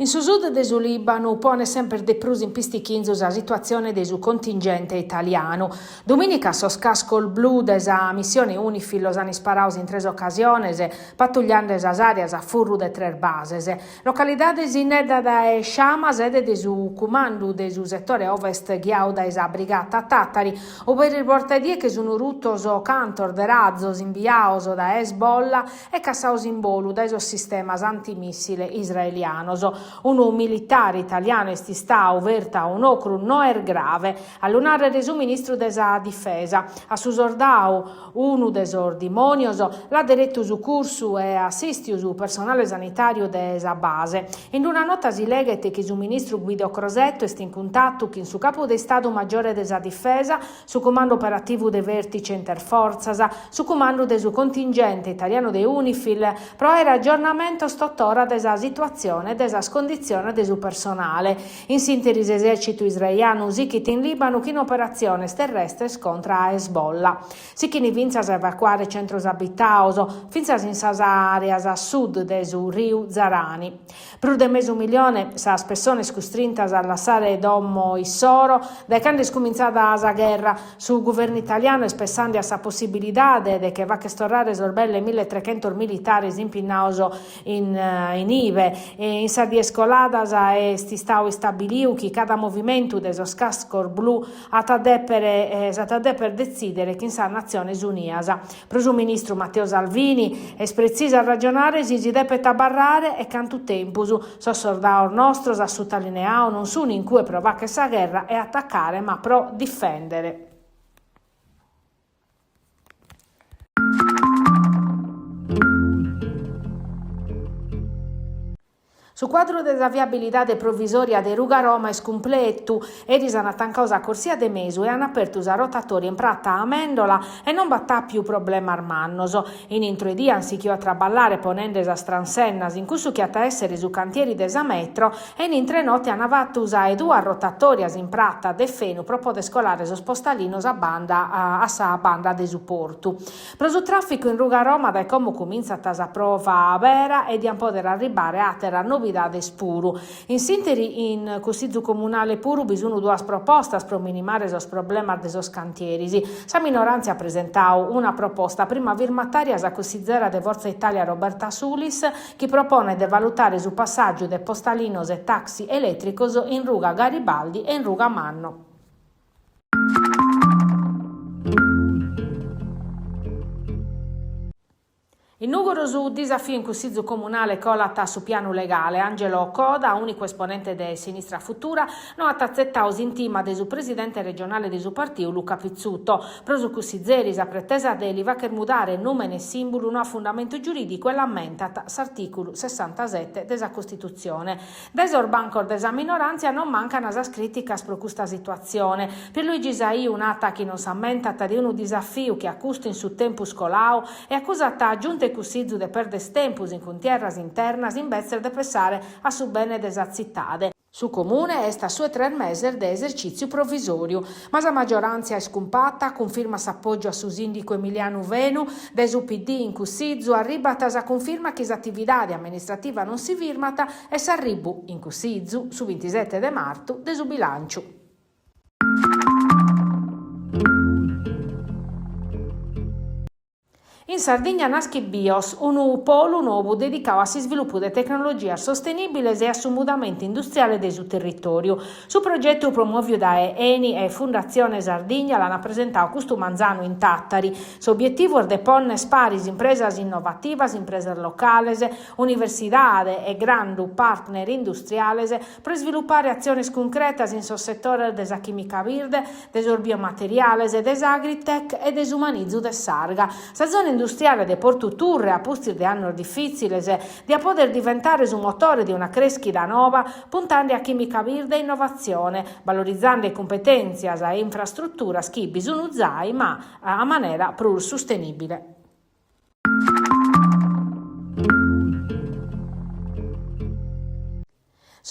In su sud de su Lìbanu ponet semper de prus in pistichinzu sa situatzione de su contingente italianu. Dumìnica sos cascos blu de sa missione Unifil los an isparados in tres ocasiones, patugliende sas àreas a furru de tres bases. Localidades innedda dae Shama, sede de su cumandu de su setore ovest ghiadu dae sa Brigata Tàtari, ube eris bortaedie che sun rutos cantos de razos imbiados dae Hezbollah e cassados in bolu dae sos sistemas antimissile israelianos. Unu militare italianu est istadu fertu a un'ocru, no est grave, a lu nàrrere su ministru de sa Difesa. A su sordadu, unu de sos dimònios, l'at deretu sucursu e assìstiu su personale sanitàriu de sa base. In una nota si leghet chi su ministru Guido Crosetto est in cuntatu chin su capu de Istadu Magiore de sa Difesa, su Cumandu Operativu de Vèrtice Interfortzas, su Cumandu de su Contingente Italianu de Unifil, pro àere agiornamentos totora de sa situatzione e de sas conditziones de su personale. In s'ìnteri s'esèrcitu israelianu sichit in Lìbanu chin operatziones terrestres contra a Hezbollah. Sichin fintzas a evacuare centros abitados, fintzas in sas àreas a sud de su riu Zarani. Prus de mesu milione sas pessones custrintas a lassare domo issoro dae cando est cumintzada sa gherra. Su guvernu italianu est pessende a sa possibilidade de che fagher torrare sos belle milletrechentos militares impinnados in in ibe. In sas dies coladas est istadu istabilidu chi cada movimentu de sos cascos blu at a dèpere s'at a dèpere detzìdere chin sas Natziones Unias. Pro su ministru Matteo Salvini est pretzisu a ragionare si si depet abarrare e cantu tempus. Sos sordados nostros, at sutalineadu, non sunt in cue pro fagher sa gherra e atacare ma pro difèndere. Su cuadru de sa viabilidade provisòria de Ruga Roma est cumpletu. Eris ant tancadu sa corsia de mesu e ant apertu sa rotatòria in prata Amendola e non b'at àpiu problemas mannos. In intro 'e die ant sighiu a traballare ponende sas transennas in cussu chi at a èssere su cantieri de sa metro e in intre note ant fatu sa 'e duas rotatòrias in prata Deffenu pro poder colare sos postalinos a banda a sa banda de su portu. Pro su tràficu in Ruga Roma dae como cumintzat sa prova bera e diant pòdere arribbare àteras novidades puru. In s'ìnteri in Cussizu Comunale puru bi sunt duas propostas pro minimare sos problemas de sos cantieris. Sa minoràntzia at presentadu una proposta prima firmatària sa cussizera de Forza Italia Roberta Sulis chi proponet de valutare su passàgiu de postalinos e taxi elètricos in ruga Garibaldi e in ruga Manno. In Nùgoro su disafiu in Cussizu Comunale colat a su pianu legale. Angelo Coda, ùnicu esponente de Sinistra Futura, no at atzetadu s'intima de su presidente regionale de su partiu Luca Pizzuto. Pro su cussizeri sa pretesa de li fagher mudare nùmene e sìmbulu no at fundamentu giurìdicu e l'ammentat s'artìculu sessantasete de sa Costitutzione. Dae sos bancos de sa minoràntzia non mancant sas crìticas pro custa situatzione. Pierluigi Saiu nat chi non s'ammentat de unu disafiu che a custu in su tempus coladu e acusat Giunta e Cussizu de perder tempus in cuntierras internas imbetzes de pessare a su bene de sa tzitade. Su Comune est a su 'e tres meses de esercìtziu provisòriu, ma sa magioràntzia est cumpata, cunfirmat s'apògiu a su sìndicu Emilianu Fenu, Dae su PD in Cussizu arribat sa cunfirma chi s'atividade amministrativa non si firmat e s'arribu, in Cussizu, su bintisete de martu, de su bilànciu. In Sardigna naschit Bios, unu polu nou dedicadu a s'isvilupu de tecnologias sostenìbiles e a su mudamentu industriale de su territòriu. Su progetu promòviu dae Eni e Fundatzione Sardigna l'ant presentadu custu manzanu in Tàtari. S'obietivu est de pònnere paris impresas innovativas, impresas locales, universidade e grandu partner industriales pro isvilupare atziones cuncretas in sos setores de sa chìmica birde, de sos biomateriales, de s'agritech e de su manizu de s'arga. Sa zona industriale de Portu Turre, a pustis de annos difìtziles, diat pòdere diventare su motore de una crèschida noba, puntende a chìmica birde e innovatzione, balorizende cumpetèntzias e infrastruturas chi bi sunt zai ma a manera prus sustenìbile.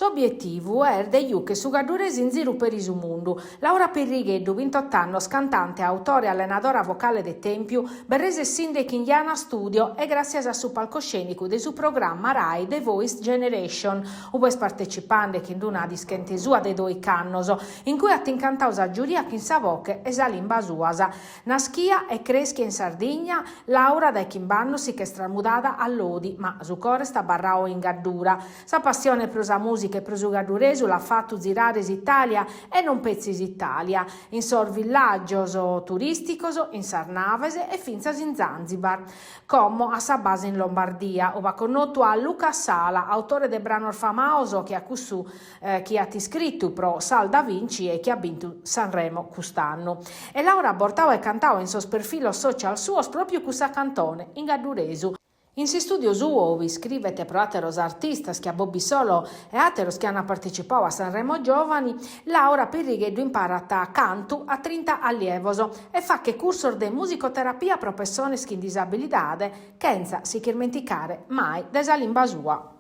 S'obietivu est de jucher su gadduresu in ziru peri su mundu. Laura Pirrigheddu, bintot'annos, cantante, autore e allenadora vocale de Tèmpiu, b'est resessinde chin Jana Studio e gràssias a su palcoscènicu de su programma Rai The Voice Generation, ube est partecipande chin d'una dischente sua de doich'annos, in cue at incantau sa giuria chin sa boche e sa limba suas. Naschia e creschia in Sardigna, Laura dae chimb'annos si ch'est tramudada a Lodi, ma su coro est abarrau in Gaddura. Sa passione pro sa mùsica e pro su gadduresu l'at fatu zirare s'Itàlia e non petzi s'Itàlia, in sos villàgios turìsticos, in sas naves e fintzas in Zanzibar. Como at sa base in Lombardia, ube at connotu a Luca Sala, autore de branos famados che a cussu chi at iscritu pro Sal Da Vinci e chi at bintu Sanremo cust'annu. E Laura at bortau e cantau in sos perfilos social suos pròpiu cussa cantone, in gadduresu. In s'istùdiu suo, ube iscrivet pro àteros artistas che a Bobby Solo e àteros chi ant partecipau a Sanremo Giovani, Laura Pirrigheddu imparat cantu a trinta allievos e fachet cursos de musicoterapia pro pessones chin disabilidade, chentza si ch'irmenticare mai de sa limba sua.